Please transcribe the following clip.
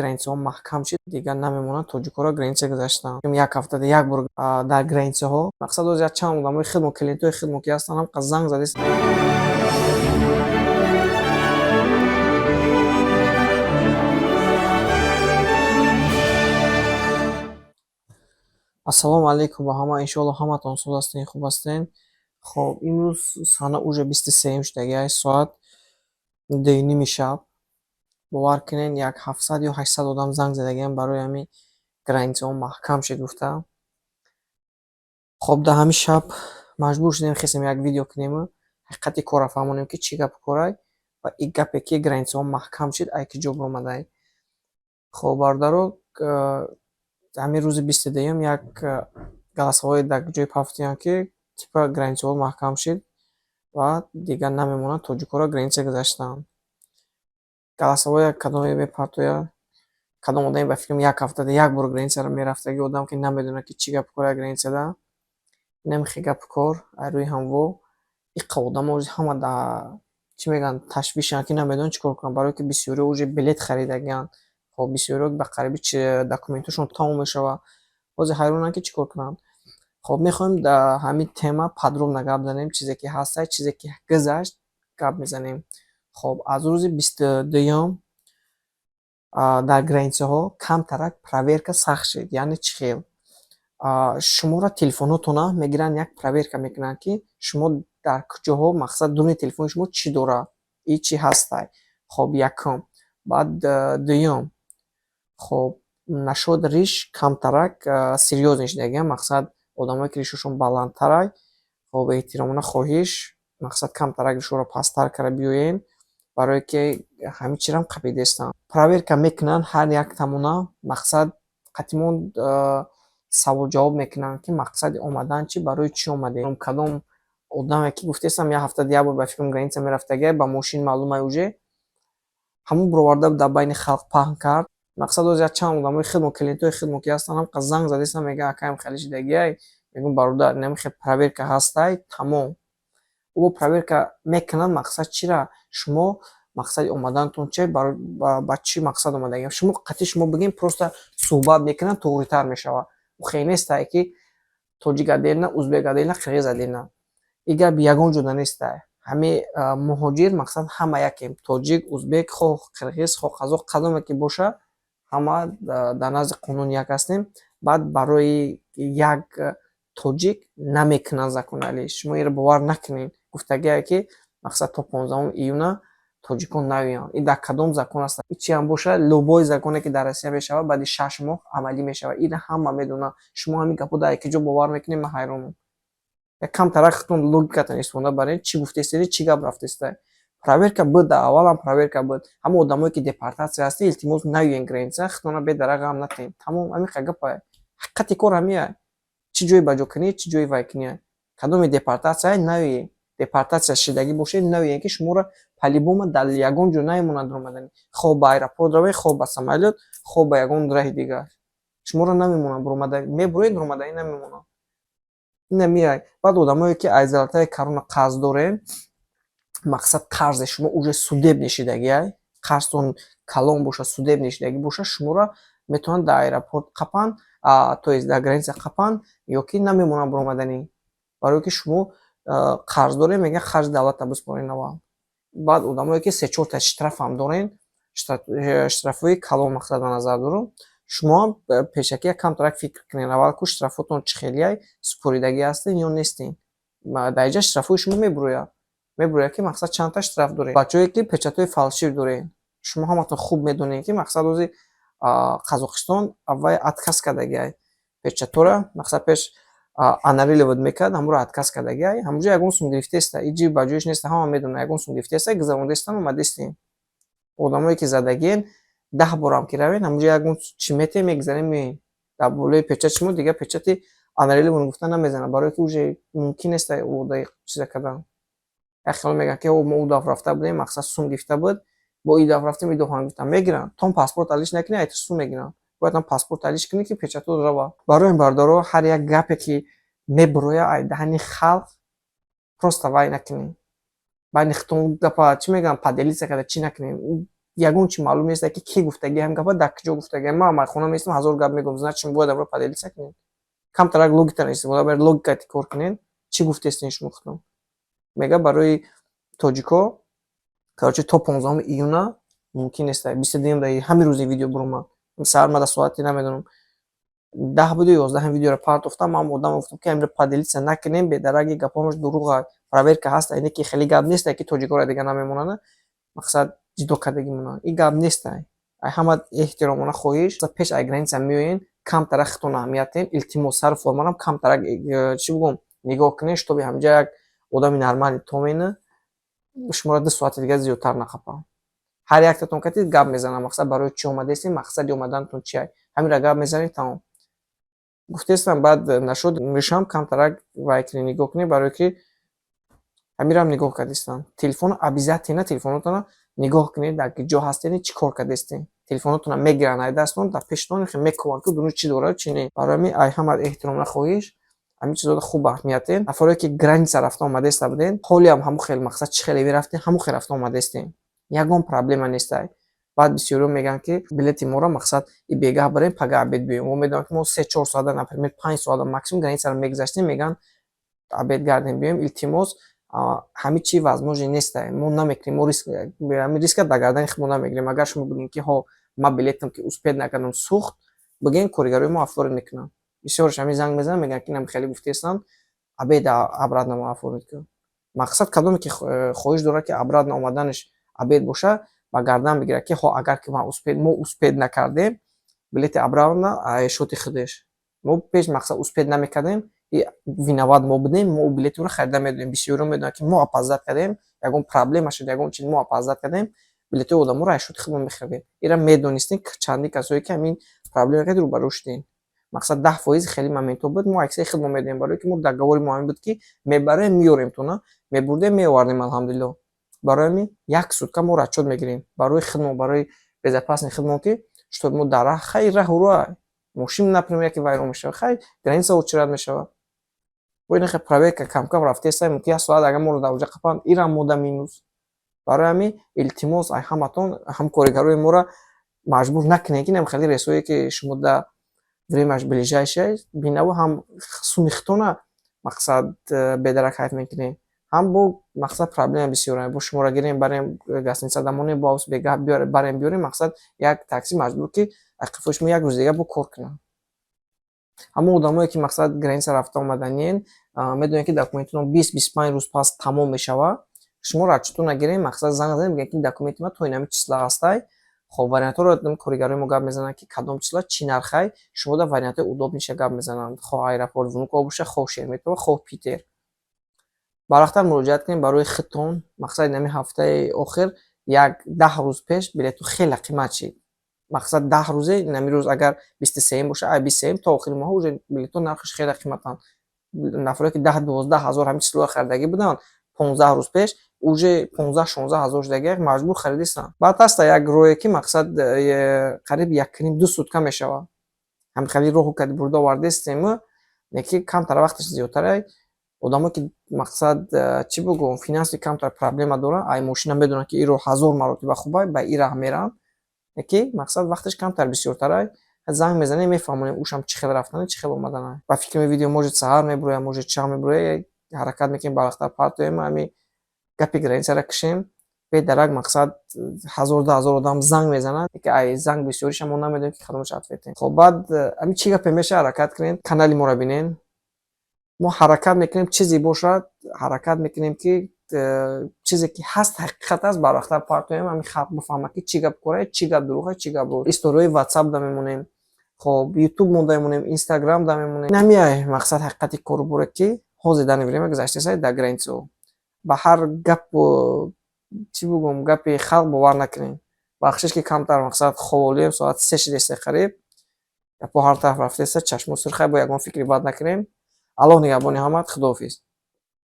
Границаҳо маҳкам шид, дигар намемонанд тоҷикҳоро граница гузаштан. Як ҳафтада як бор дар границаҳо. Мақсад, оз як чанд одамои хидмо, клиентҳои хидмо ки ҳастанд, ҳам занг задест. Ассалому алайкум ба ҳама, иншоалло, ҳаматон соз ҳастен, хуб ҳастен. Хоб, имрӯз сана уже 23-юм шудагиай, соат 2:30 шаб. Бовар кунед, як 700 ё 800 одам занг задагиам барои ҳамин границаҳо маҳкам шид гуфта. Хоб, дар ҳамин шаб маҷбур шудем, хестем, як видео кунему ҳақиқати корро фаҳмонем, ки чӣ гапу корай ва ин гапе ки границаҳо маҳкам шид, ай ки ҷо баромадай. Хоб, бародаро, ҳамин рӯзи 22-юм як голосовое дар ҷои пафтиянд, ки типа границаҳо маҳкам шид ва дигар намемонанд тоҷикҳоро граница гузаштан. Голосовое кадоме мепартояд, кадом одаме, ба фикрам, як ҳафтада як бор границаро мерафтаги одам, ки намедонад, ки чӣ гапу кор границада. Инам хел гапу кор ай рӯи ҳамво иққа одамо ҳама дар, чӣ мегӯянд, ташвишанд, ки намедонанд чӣ кор кунанд, барое ки бисёриҳо уже билет харидагианд. Хоб, бисёриҳо ба қариби документҳошон тамом мешавад, ҳозир ҳайронанд, ки чӣ кор кунанд. Хоб, мехоҳем дар ҳамин тема подробно гап занем, чизе ки ҳастай, чизе ки гузашт, гап мезанем. Хоб, аз рӯзи 22-юм дар границаҳо камтарак проверка сахт шид. Яъне чӣ хел? Шуморо телефонҳотона мегиранд, як проверка мекунанд, ки шумо дар куҷоҳо, мақсад, дуруни телефони шумо чӣ дорад и чӣ ҳастай. Хоб, якум. Баъд дуюм, хоб, насчёт риш камтарак серьёзный шудагиам. Мақсад, одамое ки ришошон баландтарай, хоб, эҳтиромона хоҳиш, мақсад, камтарак ришоро пасттар карда биёен, барое ки ҳамин чизам қапидестанд. Проверка мекунанд ҳар яктамона, мақсад, қатимон савол-ҷавоб мекунанд, ки мақсади омадан чӣ, барои чӣ омадем. Кадом одаме ки гуфтестам, як ҳафтада як бор, ба фикрам, граница мерафтагиай, ба мошин маълумай, уже ҳамун бироварда дар байни халқ паҳн кард. Мақсад, оз як чанд одамои хидмо, клиентҳои хидмо ки ҳастанд, ҳам занг задестанд, мегӯянд: «Акаям, хеле шидагиай». Мегӯям: «Бародар, инами хел проверка ҳастай, тамом». Ӯ проверка мекунанд, мақсад чира? Шумо мақсади омаданатон чи, ба чӣ мақсад омадагиам? Шумо қатъи шумо бигем, просто суҳбат мекунанд, туғритар мешавад. Хел нестай, ки тоҷик отдельно, узбек отдельно, қирғиз отдельно. Ин гап ягон ҷода нестай. Ҳамин муҳоҷир, мақсад, ҳама якем: тоҷик, узбек, хоҳ қирғиз, хоҳ қазоқ, кадоме ки боша, ҳама дар назди қонун як ҳастем. Баъд барои як тоҷик намекунанд законали, шумо инро бовар накунед. Гуфтагие, ки мақсад, то 15 июна тоҷикон наоянд, ин дар кадом закон аст? Чиам бошад, любой законе ки дар Россия мешавад, баъди 6 моҳ амалӣ мешавад. Ина ҳама медонанд. Шумо ҳамин гапҳо дар яке ҷо бовар мекунед, ман ҳайронам. Камтарак худтон логикатон истифода баред, чӣ гуфтестед, чӣ гап рафтеста. Проверка буд, дар аввалам проверка буд. Ҳама одамое ки депортатсия ҳастед, илтимос, наёен граница, худтонро бедарак ғам натиҳед. Тамом, ҳамин хел гапае. Ҳақиқати кор ҳамия. Чӣ ҷои баҷо кунӣ, чӣ ҷои вай кунӣ. Кадоме депортатсия, наёед. Депортатсия шидагӣ бошед, наёед, ки шуморо по-любому дар ягон ҷо намемонанд омадани. Хоҳ ба аэропорт равед, хоҳ ба самолёт, хоҳ ба ягон раҳи дигар. Шуморо намемонанд буромада, мебуроед, буромаданӣ намемонанд. Ина меяй. Баъд одамое ки аз золотая корона қарз дорем, мақсад, қарзе шумо уже судебный шидагиай, қарзтон калон бошад, судебный шидагӣ бошад, шуморо метавонанд дар аэропорт қапанд, то есть дар граница қапанд ё ки намемонанд буромаданӣ, барое ки шумо қарз дорем, мегӯянд, харҷи давлатро биспоред аввал. Баъд одамое ки се чорта штрафам дорен, штрафҳои калон, мақсад, ба назар дорам, шумоам пешакӣ як камтарак фикр кунед аввал, ку штрафотон чӣ хелияй, супоридагӣ ҳастен ё нестен. Дар инҷа штрафҳои шумо мебурояд, ки мақсад, чандта штраф доред. Бачаҳое ки печатҳои фальшив доред, шумо ҳаматон хуб медонед, ки мақсад, ози Қазоқистон аввай отказ кардагиай печатҳоро. Мақсад, пеш аннулировать мекард, ҳамонро отказ кардагиай. Ҳамонҷо ягон сум гирифтеста, иҷи ба ҷояш неста, ҳама медонад, ягон сум гирифтеста, гузарондастан, омадестем. Одамое ки задагиен, 10 борам ки равед, ҳамонҷо ягон чӣ метем, мегузарем, меоем. Дар болои печати шумо дигар печати аннулирован гуфта намезанад, барое ки уже мумкин нест чиза кардан. Як хел мегӯянд, ки мо ӯ дафъа рафта будем, мақсад, сум гирифта буд, бо ин дафъа рафтем, ин дафъа гирифтам. Мегиранд, то паспорт алиш накунӣ, айтир сум мегиранд. Бояд ҳам паспорт алиш кунӣ, ки печатҳо рава. Барои ин, бародаро, ҳар як гапе ки мебурояд ай даҳани халқ, просто вай накунед, байни худтон гапа, чӣ мегӯям, поделиться карда чӣ накунед. Ягон чи маълум нест, ки кӣ гуфтаги ҳам гапа, дар куҷо гуфтаги. Ман майхона местам, ҳазор гап мегӯям, значит, шумо бояд амро поделиться кунед. Камтарак логикаро истифода баред, логика кор кунед. Чӣ гуфтестен шумо худтон? Мега, барои тоҷико, короче, то 15 июна мумкин нест. 22-юм ҳамин рӯзи видео буромад. Саҳар ма дар соати, намедонам, 10 буду 11 ҳам видеоро партофтам. Ман одам гуфтам, ки ҳаминро поделиться накунем, бедараги гапҳояш дурӯға, проверка ҳаст. Ине ки хеле гап нест, ки тоҷикоро дига намемонанд, мақсад, ҷудо кардагӣ монанд. Ин гап нест. Ай ҳама эҳтиромона хоҳиш, пеш ай граница меоен, камтарак худтон аҳамият диҳен, илтимос. Сари формарам камтарак, чӣ бигӯм, нигоҳ кунед, чтобы ҳамҷа як одами нормальный томена шуморо 2 соати дига зиёдтар нақапам. Ҳар яктатон кати гап мезанам, мақсад, барои чӣ омадаистем, мақсади омаданатон чия, ҳаминро гап мезанед, тамом. Гуфтестам, баъд нашуд мешам, камтарак вай кунед, нигоҳ кунед, барое ки ҳаминрам нигоҳ кардистам. Телефоно обязательно, телефонотонро нигоҳ кунед, дар ки ҷо ҳастед, чӣ кор кардестед. Телефонотонро мегиранд ай дастон, дар пештон мекӯбанд, ки дуруст чӣ дорад, чӣ не. Барои ҳамин ай ҳама эҳтиромона хоҳиш, ҳамин чизоро хуб аҳамият диҳед. Нафаре ки граница рафта омадаиста будед, ҳолиам ҳамун хел, мақсад, чӣ хеле мерафтем, ҳамун хел рафта омадаистем, ягон проблема нестай. Баъд бисёриҳо мегӯянд, ки билети моро, мақсад, и бегаҳ барем, пагаҳ обед биёем. Мо медонем, ки мо 3-4 соата, например, 5 соата максимум границаро мегузаштем, мегӯянд, обед гардем, биёем. Илтимос, ҳамин чи возможно нестай, мо намекунем, мо ҳамин риска дар гардани худ мо намегирем. Агар шумо бигӯед, ки ҳо, ман билетам ки успеть накардам, сӯхт, бигӯем, коргарои мо оформить мекунанд. Бисёрш ҳамин занг мезананд, мегӯянд, ки инам хеле гуфтаистанд, обед обратно мо оформить кун. Мақсад, кадоме ки хоҳиш дорад, ки обратно омаданаш обед боша, ба гардан бигирад, ки ҳо, агар ки ман успеть, мо успеть накардем, билети обратно счёти худаш. Мо пеш, мақсад, успеть намекардем, и виноват мо будем, мо билети ӯро харида медодем. Бисёриҳо медонанд, ки мо опоздать кардем, ягон проблема шуд, ягон чиз, мо опоздать кардем, билетҳои одаморо аз счёти худмон мехаридем. Ира медонистем, чандин касое ки ҳамин проблема кард, рӯбарӯ шудем. Мақсад, 10% хеле моментҳо буд, мо аксари худмон медодем, барое ки мо договори мо ҳамин буд, ки мебарем, меёрем, тона мебурдем, меовардем, алҳамдулилло. Барои ҳамин як сутка мо расчёт мегирем барои худмон, барои безопасный худмон, ки чтоб мо дар раҳ, хай, раҳу роҳ, мошин, например, яке вайрон мешавад, хай, граница очередь мешавад, бо ин хел проверка камкам рафтеста, мумкин як соат агар моро дар оҷа қапанд, ирам мода минус. Барои ҳамин илтимос, ай ҳаматон, ҳамкоригарои моро маҷбур накунед, ки хеле рейсҳое ки шумо да времяш ближайшее бинаву, ҳам суми худтона, мақсад, бедарак ҳайф мекунед, ҳам бо, мақсад, проблема бисёр. Бо шуморо гирем, барем, гостиница дамонем, бо бегаҳ барем, биёрем, мақсад, як такси маҷбур, ки қафои шумо як рӯз дига бо кор кунад. Ҳамон одамое ки, мақсад, граница рафта омаданиен, медонед, ки документатон 20-25 рӯз пас тамом мешавад, шумо расчётон нагирем, мақсад, занг занед, мегӯянд, ки документи ман то инами числа ҳастай. Хоб, вариантҳоро коргарои мо гап мезананд, ки кадом числа, чӣ нархай. Шумо дар вариантҳои удобныйша гап мезананд, хоҳ аэропорт Внуково боша, хоҳ Шереметьево, хоҳ Питер. Барвақттар муроҷиат кунед барои худтон. Мақсад, инами ҳафтаи охир, як 10 рӯз пеш билетҳо хеле қимат шид. Мақсад, 10 рӯзе, инами рӯз агар 23-юм боша, ай 23-юм то охири моҳ уже билетҳо нархаш хеле қиматанд. Нафаре ки 10-12 ҳазор ҳамин числоро харидагӣ буданд 15 рӯз пеш, уже 15-16 ҳазор шудагӣ, маҷбур харидистанд. Баъд ҳаста як роҳе, ки, мақсад, қариб якним ду сутка мешавад. Ҳам хеле роҳу кади бурда овардастем, не ки камтар вақташ зиёдтара. Одамое ки, мақсад, чӣ бигӯм, финансови камтар проблема доранд, ай мошина медонанд, ки ин роҳ ҳазор маротиба хубай, ба ин раҳ мераванд, ки, мақсад, вақташ камтар бисёртарай. Занг мезанем, мефаҳмонем, ушам чӣ хел рафтана, чӣ хел омадана. Ба фикри видео может саҳар мебурояд, может шаб мебурояд. Ҳаракат мекунем, барвақттар партоем, ҳами гапи границаро кушем бедарак. Мақсад, ҳазор, 2000 одам занг мезанад, ки ай занг бисёриша мо намедонем, ки кадомаш ответем. Хоб, баъд ҳамин чӣ гапе меша, ҳаракат кунем, канали моро бинен. Мо ҳаракат мекунем, чизе бошад, ҳаракат мекунем, ки чизе ки ҳаст, ҳақиқат аст, барвақттар партоем, ҳамин халқ бифаҳмад, ки чӣ гап кора, чӣ гап дурӯға, чӣ гап рост. Историҳои Ватсап да мемонем, хоб, Ютуб монда мемонем, Инстаграм да мемонем. Ҳамиай, мақсад, ҳақиқати кору боре, ки ҳозир данный время гузаштаеста дар границаҳо. Ба ҳар гапу, чӣ бигӯм, гапи халқ бовар накунем. Бахшиш, ки камтар, мақсад, ховолием, соат 3 шидеста қариб, гапҳо ҳар тараф рафтаеста, чашмо сурхай, бо ягон фикри бад накунем. Аллоҳ нигаҳбони ҳамат, худоҳофиз.